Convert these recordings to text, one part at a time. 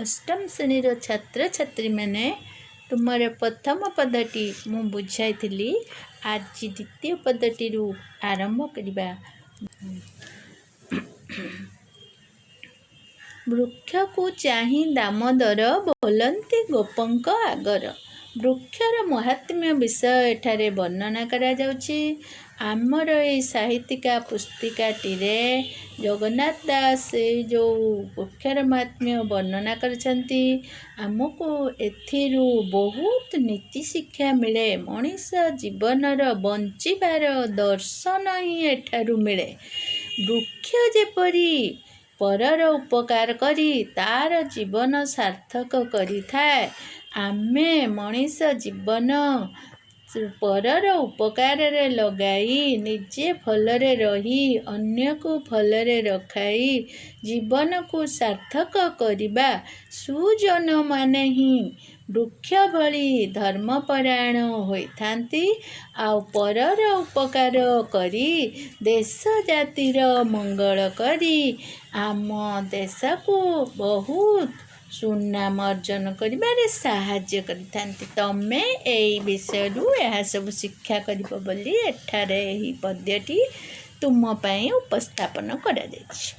ଅଷ୍ଟମ ଶ୍ରେଣୀର ଛାତ୍ରଛାତ୍ରୀମାନେ, ତୁମର ପ୍ରଥମ ପଦଟି ମୁଁ ବୁଝାଇଥିଲି। ଆଜି ଦ୍ୱିତୀୟ ପଦଟିରୁ ଆରମ୍ଭ କରିବା। ବୃକ୍ଷକୁ ଚାହିଁ ଦାମୋଦର ବୋଲନ୍ତି ଗୋପଙ୍କ ଆଗର। ବୃକ୍ଷର ମାହାତ୍ମ୍ୟ ବିଷୟ ଏଠାରେ ବର୍ଣ୍ଣନା କରାଯାଉଛି। ଆମର ଏଇ ସାହିତ୍ୟିକା ପୁସ୍ତିକାଟିରେ ଜଗନ୍ନାଥ ଦାସ ଏଇ ଯେଉଁ ବୃକ୍ଷର ମାହାତ୍ମ୍ୟ ବର୍ଣ୍ଣନା କରିଛନ୍ତି, ଆମକୁ ଏଥିରୁ ବହୁତ ନୀତି ଶିକ୍ଷା ମିଳେ। ମଣିଷ ଜୀବନର ବଞ୍ଚିବାର ଦର୍ଶନ ହିଁ ଏଠାରୁ ମିଳେ। ବୃକ୍ଷ ଯେପରି ପରର ଉପକାର କରି ତାର ଜୀବନ ସାର୍ଥକ କରିଥାଏ, ଆମେ ମଣିଷ ଜୀବନ ପରର ଉପକାରରେ ଲଗାଇ, ନିଜେ ଭଲରେ ରହି ଅନ୍ୟକୁ ଭଲରେ ରଖାଇ ଜୀବନକୁ ସାର୍ଥକ କରିବା। ସୁଜନମାନେ ହିଁ ବୃକ୍ଷ ଭଳି ଧର୍ମପରାୟଣ ହୋଇଥାନ୍ତି ଆଉ ପରର ଉପକାର କରି ଦେଶ ଜାତିର ମଙ୍ଗଳ କରି ଆମ ଦେଶକୁ ବହୁତ ସୁନାମ ଅର୍ଜନ କରିବାରେ ସାହାଯ୍ୟ କରିଥାନ୍ତି। ତମେ ଏଇ ବିଷୟରୁ ଏହା ସବୁ ଶିକ୍ଷା କରିବ ବୋଲି ଏଠାରେ ଏହି ପଦ୍ୟଟି ତୁମ ପାଇଁ ଉପସ୍ଥାପନ କରାଯାଇଛି।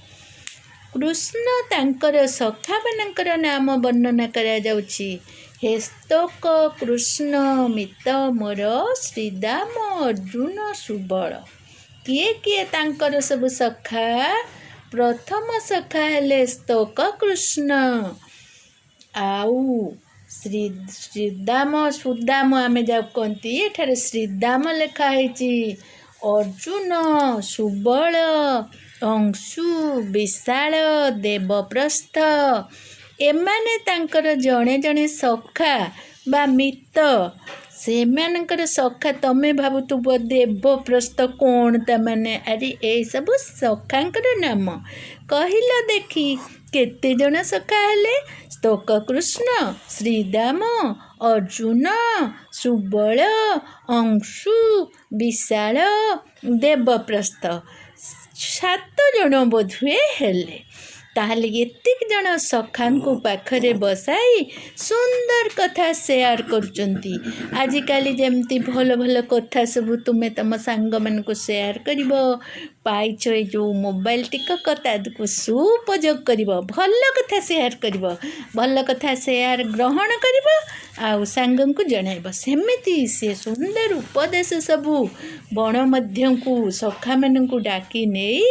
କୃଷ୍ଣ ତାଙ୍କର ସଖାମାନଙ୍କର ନାମ ବର୍ଣ୍ଣନା କରାଯାଉଛି। ହେସ୍ତକ କୃଷ୍ଣ ମିତ ମୋର ଶ୍ରୀଦାମ ଅର୍ଜୁନ ସୁବଳ। କିଏ କିଏ ତାଙ୍କର ସବୁ ସଖା? ପ୍ରଥମ ସଖା ହେଲେ ସ୍ତୋକ କୃଷ୍ଣ, ଆଉ ଶ୍ରୀ ଶ୍ରୀଦାମ, ସୁଦାମ ଆମେ ଯାହାକୁ କହନ୍ତି, ଏଠାରେ ଶ୍ରୀଦାମ ଲେଖା ହେଇଛି, ଅର୍ଜୁନ, ସୁବଳ, ଅଂଶୁ, ବିଶାଳ, ଦେବପ୍ରସ୍ଥ, ଏମାନେ ତାଙ୍କର ଜଣେ ଜଣେ ସଖା ବା ମିତ। ସେମାନଙ୍କର ସଖା। ତମେ ଭାବୁଥିବ ଦେବପ୍ରସ୍ଥ କ'ଣ ତା ମାନେ? ଆରେ, ଏସବୁ ସଖାଙ୍କର ନାମ। କହିଲ ଦେଖି, କେତେ ଜଣ ସଖା ହେଲେ? ସ୍ତୋକ କୃଷ୍ଣ, ଶ୍ରୀଦାମ, ଅର୍ଜୁନ, ସୁବଳ, ଅଂଶୁ, ବିଶାଳ, ଦେବପ୍ରସ୍ଥ, 7 ଜଣ ବୋଧହୁଏ ହେଲେ। ତାହେଲେ ଏତିକି ଜଣ ସଖାଙ୍କୁ ପାଖରେ ବସାଇ ସୁନ୍ଦର କଥା ସେୟାର କରୁଛନ୍ତି। ଆଜିକାଲି ଯେମିତି ଭଲ ଭଲ କଥା ସବୁ ତୁମେ ତୁମ ସାଙ୍ଗମାନଙ୍କୁ ସେୟାର କରିବ, ପାଇଛ ଏଇ ଯେଉଁ ମୋବାଇଲ ଟିକକ, ତାକୁ ସୁପଯୋଗ କରିବ, ଭଲ କଥା ସେୟାର କରିବ, ଭଲ କଥା ସେୟାର ଗ୍ରହଣ କରିବ ଆଉ ସାଙ୍ଗଙ୍କୁ ଜଣାଇବ। ସେମିତି ସେ ସୁନ୍ଦର ଉପଦେଶ ସବୁ ବଣ ମଧ୍ୟକୁ ସଖାମାନଙ୍କୁ ଡାକି ନେଇ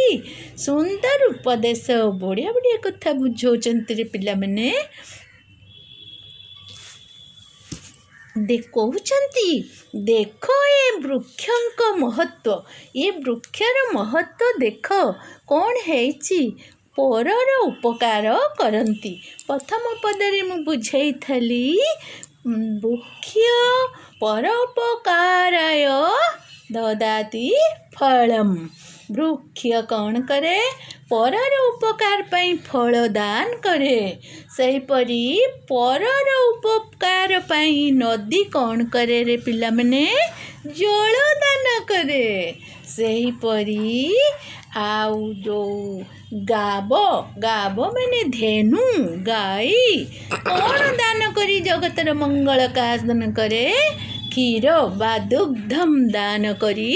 ସୁନ୍ଦର ଉପଦେଶ, ବଢ଼ିଆ ବଢ଼ିଆ କଥା ବୁଝାଉଛନ୍ତି ରେ ପିଲାମାନେ। କହୁଛନ୍ତି, ଦେଖ ଏ ବୃକ୍ଷଙ୍କ ମହତ୍ଵ, ଏ ବୃକ୍ଷର ମହତ୍ଵ ଦେଖ କ'ଣ ହେଇଛି। ପରର ଉପକାର କରନ୍ତି। ପ୍ରଥମ ପଦରେ ମୁଁ ବୁଝେଇଥିଲି, ବୃକ୍ଷ ପରୋପକାରାୟ ଦଦାତି ଫଳମ୍। ବୃକ୍ଷ କ'ଣ କରେ? ପରର ଉପକାର ପାଇଁ ଫଳ ଦାନ କରେ। ସେହିପରି ପରର ଉପକାର ପାଇଁ ନଦୀ କ'ଣ କରେ ରେ ପିଲାମାନେ? ଜଳ ଦାନ କରେ। ସେହିପରି ଆଉ ଯେଉଁ ଗାବ, ଗାବ ମାନେ ଧେନୁ, ଗାଈ କ'ଣ ଦାନ କରି ଜଗତର ମଙ୍ଗଳ ସାଧନ କରେ? କ୍ଷୀର ବା ଦୁଗ୍ଧମ ଦାନ କରି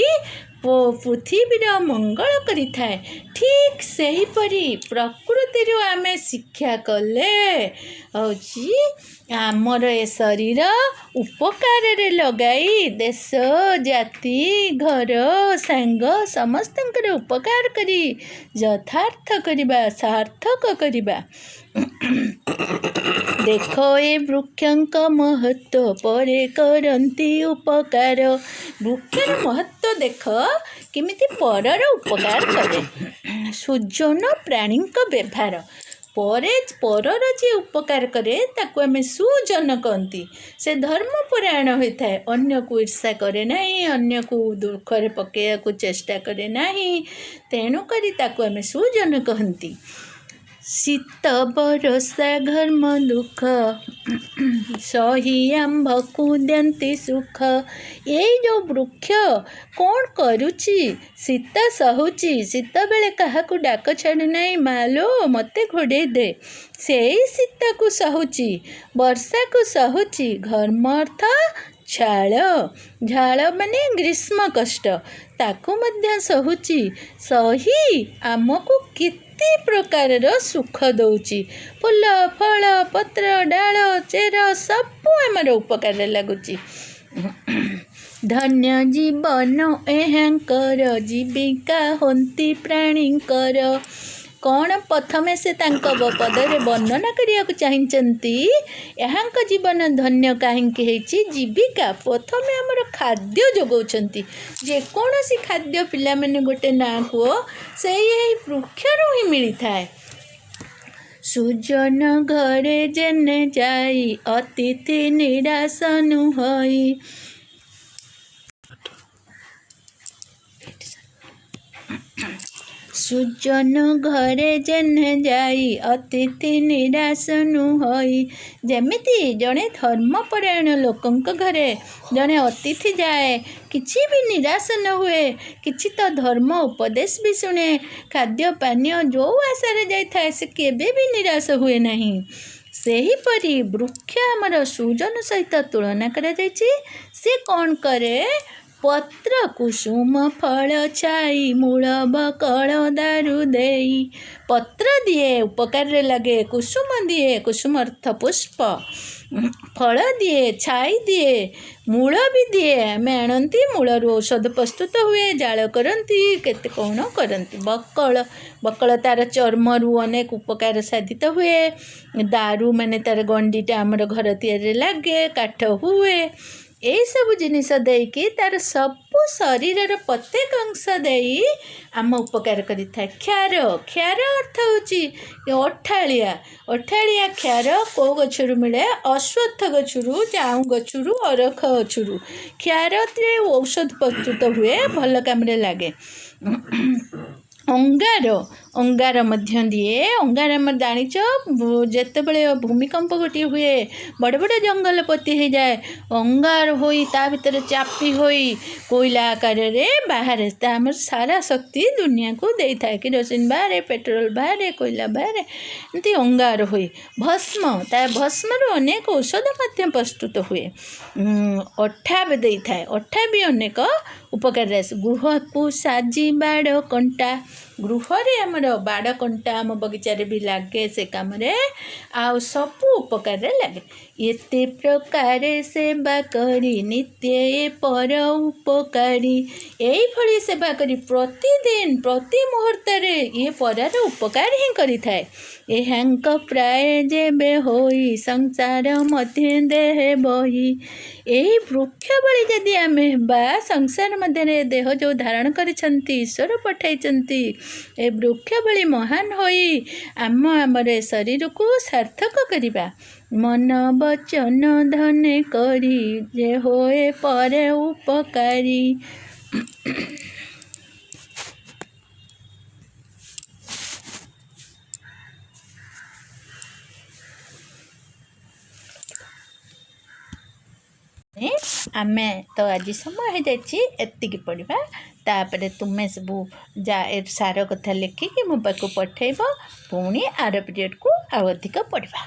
ପୃଥିବୀର ମଙ୍ଗଳ କରିଥାଏ। ଠିକ୍ ସେହିପରି ପ୍ରକୃତିରୁ ଆମେ ଶିକ୍ଷା କଲେ ହେଉଛି ଆମର ଏ ଶରୀର ଉପକାରରେ ଲଗାଇ ଦେଶ, ଜାତି, ଘର, ସାଙ୍ଗ ସମସ୍ତଙ୍କର ଉପକାର କରି ଯଥାର୍ଥ କରିବା, ସାର୍ଥକ କରିବା। ଦେଖ ଏ ବୃକ୍ଷଙ୍କ ମହତ୍ଵ, ପରେ କରନ୍ତି ଉପକାର। ବୃକ୍ଷର ମହତ୍ଵ ଦେଖ, କେମିତି ପରର ଉପକାର କରେ। ସୁଜନ ପ୍ରାଣୀଙ୍କ ବ୍ୟବହାର ପରେ ପରର ଯିଏ ଉପକାର କରେ ତାକୁ ଆମେ ସୁଜନ କହନ୍ତି। ସେ ଧର୍ମପରାୟଣ ହୋଇଥାଏ, ଅନ୍ୟକୁ ଈର୍ଷା କରେ ନାହିଁ, ଅନ୍ୟକୁ ଦୁଃଖରେ ପକାଇବାକୁ ଚେଷ୍ଟା କରେ ନାହିଁ, ତେଣୁକରି ତାକୁ ଆମେ ସୁଜନ କହନ୍ତି। ଶୀତ ବରଷା ଘର୍ମ ଦୁଃଖ ସହି ଆମ୍ଭକୁ ଦିଅନ୍ତି ସୁଖ। ଏଇ ଯେଉଁ ବୃକ୍ଷ କ'ଣ କରୁଛି? ଶୀତ ସହୁଛି, ଶୀତ ବେଳେ କାହାକୁ ଡାକ ଛାଡ଼ୁନାହିଁ, ମାଲୋ ମୋତେ ଘୋଡ଼େଇ ଦେ। ସେଇ ଶୀତକୁ ସହୁଛି, ବର୍ଷାକୁ ସହୁଛି। ଘର୍ମ ଅର୍ଥ ଝାଳ, ଝାଳ ମାନେ ଗ୍ରୀଷ୍ମ କଷ୍ଟ, ତାକୁ ମଧ୍ୟ ସହୁଛି। ସହି ଆମକୁ କେତେ ପ୍ରକାରର ସୁଖ ଦେଉଛି। ଫୁଲ, ଫଳ, ପତ୍ର, ଡାଳ, ଚେର ସବୁ ଆମର ଉପକାରରେ ଲାଗୁଛି। ଧନ୍ୟ ଜୀବନ ଏହାଙ୍କର, ଜୀବିକା ହୁଅନ୍ତି ପ୍ରାଣୀଙ୍କର। କ'ଣ ପ୍ରଥମେ ସେ ତାଙ୍କ ପଦରେ ବର୍ଣ୍ଣନା କରିବାକୁ ଚାହିଁଛନ୍ତି, ଏହାଙ୍କ ଜୀବନ ଧନ୍ୟ କାହିଁକି ହେଇଛି? ଜୀବିକା, ପ୍ରଥମେ ଆମର ଖାଦ୍ୟ ଯୋଗାଉଛନ୍ତି। ଯେକୌଣସି ଖାଦ୍ୟ ପିଲାମାନେ ଗୋଟେ ନାଁ କୁହ, ସେଇ ଏହି ବୃକ୍ଷରୁ ହିଁ ମିଳିଥାଏ। ସୁଜନ ଘରେ ଯେନେ ଯାଇ, ଅତିଥି ନିରାଶ ନୁହଇ। ସୁଜନ ଘରେ ଯେନେ ଯାଇ, ଅତିଥି ନିରାଶ ନୁହଇ। ଯେମିତି ଜଣେ ଧର୍ମପରାୟଣ ଲୋକଙ୍କ ଘରେ ଜଣେ ଅତିଥି ଯାଏ, କିଛି ବି ନିରାଶ ନ ହୁଏ, କିଛି ତ ଧର୍ମ ଉପଦେଶ ବି ଶୁଣେ, ଖାଦ୍ୟ ପାନୀୟ ଯେଉଁ ଆଶାରେ ଯାଇଥାଏ ସେ କେବେ ବି ନିରାଶ ହୁଏ ନାହିଁ। ସେହିପରି ବୃକ୍ଷ ଆମର ସୁଜନ ସହିତ ତୁଳନା କରାଯାଇଛି। ସେ କ'ଣ କରେ? ପତ୍ର କୁସୁମ ଫଳ ଛାଇ, ମୂଳ ବକଳ ଦାରୁ ଦେଇ। ପତ୍ର ଦିଏ, ଉପକାରରେ ଲାଗେ। କୁସୁମ ଦିଏ, କୁସୁମ ଅର୍ଥ ପୁଷ୍ପ, ଫଳ ଦିଏ, ଛାଇ ଦିଏ, ମୂଳ ବି ଦିଏ। ଆମେ ଆଣନ୍ତି, ମୂଳରୁ ଔଷଧ ପ୍ରସ୍ତୁତ ହୁଏ, ଜାଳ କରନ୍ତି, କେତେ କ'ଣ କରନ୍ତି। ବକଳ, ବକଳ ତାର ଚର୍ମରୁ ଅନେକ ଉପକାର ସାଧିତ ହୁଏ। ଦାରୁ ମାନେ ତାର ଗଣ୍ଡିଟା ଆମର ଘର ତିଆରିରେ ଲାଗେ, କାଠ ହୁଏ। ଏଇସବୁ ଜିନିଷ ଦେଇକି ତାର ସବୁ ଶରୀରର ପ୍ରତ୍ୟେକ ଅଂଶ ଦେଇ ଆମ ଉପକାର କରିଥାଏ। କ୍ଷାର, କ୍ଷାର ଅର୍ଥ ହେଉଛି ଅଠାଳିଆ। ଅଠାଳିଆ କ୍ଷାର କେଉଁ ଗଛରୁ ମିଳେ? ଅଶ୍ୱତ୍ଥ ଗଛରୁ, ଜାଉଁ ଗଛରୁ, ଅରଖ ଗଛରୁ। କ୍ଷାରରେ ଔଷଧ ପ୍ରସ୍ତୁତ ହୁଏ, ଭଲ କାମରେ ଲାଗେ। ଅଙ୍ଗାର, ଅଙ୍ଗାର ମଧ୍ୟ ଦିଏ। ଅଙ୍ଗାର ଆମର ଜାଣିଛ, ଯେତେବେଳେ ଭୂମିକମ୍ପ ଗୋଟିଏ ହୁଏ, ବଡ଼ ବଡ଼ ଜଙ୍ଗଲ ପୋତି ହେଇଯାଏ, ଅଙ୍ଗାର ହୋଇ ତା ଭିତରେ ଚାପି ହୋଇ କୋଇଲା ଆକାରରେ ବାହାରେ। ତା ଆମର ସାରା ଶକ୍ତି ଦୁନିଆକୁ ଦେଇଥାଏ। କିରୋସିନ ବାହାରେ, ପେଟ୍ରୋଲ ବାହାରେ, କୋଇଲା ବାହାରେ, ଏମିତି ଅଙ୍ଗାର ହୋଇ। ଭସ୍ମ, ତା ଭସ୍ମରୁ ଅନେକ ଔଷଧ ମଧ୍ୟ ପ୍ରସ୍ତୁତ ହୁଏ। ଅଠା ବି ଦେଇଥାଏ, ଅଠା ବି ଅନେକ ଉପକାରରେ ଆସେ। ଗୃହକୁ ସାଜି ବାଡ଼ କଣ୍ଟା, ଗୃହରେ ଆମର ବାଡ଼ କଣ୍ଟା ଆମ ବଗିଚାରେ ବି ଲାଗେ ସେ କାମରେ, ଆଉ ସବୁ ଉପକାରରେ ଲାଗେ। ଏତେ ପ୍ରକାରେ ସେବା କରି ନିତ୍ୟ ଏ ପର ଉପକାରୀ। ଏଇଭଳି ସେବା କରି ପ୍ରତିଦିନ ପ୍ରତି ମୁହୂର୍ତ୍ତରେ ଇଏ ପରର ଉପକାର ହିଁ କରିଥାଏ। ଏହାଙ୍କ ପ୍ରାୟ ଯେବେ ହୋଇ, ସଂସାର ମଧ୍ୟ ଦେହେ ବହି। ଏହି ବୃକ୍ଷ ଭଳି ଯଦି ଆମେ ହେବା, ସଂସାର ମଧ୍ୟରେ ଦେହ ଯେଉଁ ଧାରଣ କରିଛନ୍ତି, ଈଶ୍ୱର ପଠାଇଛନ୍ତି, ଏ ବୃକ୍ଷ ଭଳି ମହାନ ହୋଇ ଆମ ଆମର ଏ ଶରୀରକୁ ସାର୍ଥକ କରିବା। ମନ ବଚନ ଧନେ କରି ଯେ ହୋଏ ପରେ ଉପକାରୀ। ଆମେ ତ ଆଜି ସମୟ ହେଇଯାଇଛି, ଏତିକି ପଢ଼ିବା। ତାପରେ ତୁମେ ସବୁ ଯା ଏ ସାର କଥା ଲେଖିକି ମୋ ପାଖକୁ ପଠାଇବ। ପୁଣି ଆର ପିରିୟଡ଼କୁ ଆଉ ଅଧିକ ପଢ଼ିବା।